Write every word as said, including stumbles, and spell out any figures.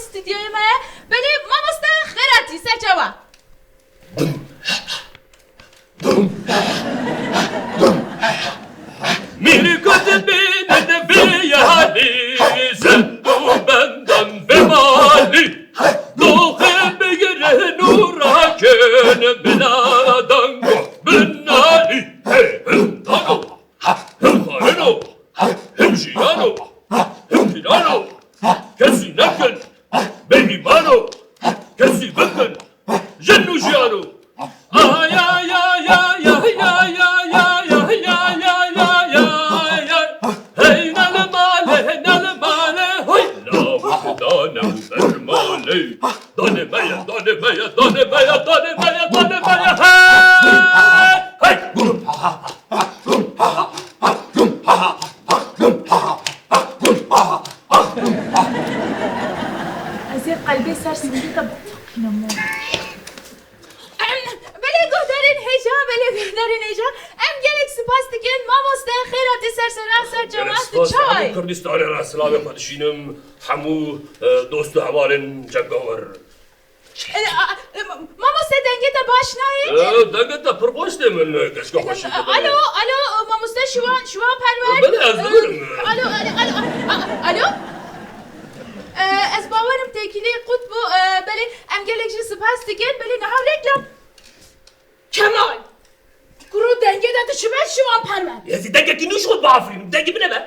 Stûdyoyê me ye. Belê, mamoste Xêratî, ser çawa? Mîrîka dibîne di vê yalî, zend û bendan vê malî. Doxê bigirin û rakin bila dango bin nalî. Hey, him dano, him xarino, him jiyano, him pirano. Kesî nekin bêîmano, kesî bikin jin û jiyano. Ay, ay, ay, ay, ay. Hey, nale male, hey, nale male, hoy. Law dane û ber malê. Dane me ye, dane me ye, dane me ye, dane me ye, dane me ye. Hey! Hey! Ez ê qelbê ser sindî te biqînim. Em, belê guhdarên hêja, belê guhdarên hêja. Em gelek spas dikin. Mamoste, Xêratî, ser sera, ser çavan, tu çawa yî? Kurdistanê re silavê xwe dişînim. Hemû, e, dost û hevalên cengavêr. E, a, e, ma-, mamoste, dengê te baş nayê. E, dengê te pir baş tê min, e, keşka xweşî te. Alo, alo, e, mamoste Şiwan, Şiwan Perwer. E, belê, ez dibirim. E, alo, alo, alo, a, a, alo? E, ez bawerim têkilî qut bû. E, belê, em gelek jî spas dikin. Belê, niha reklam. Kemal! Kuro dengê de diçibe Şiwan Perwer. Ez ê dengekî nû ji xwe biafirînim. Dengê min e be.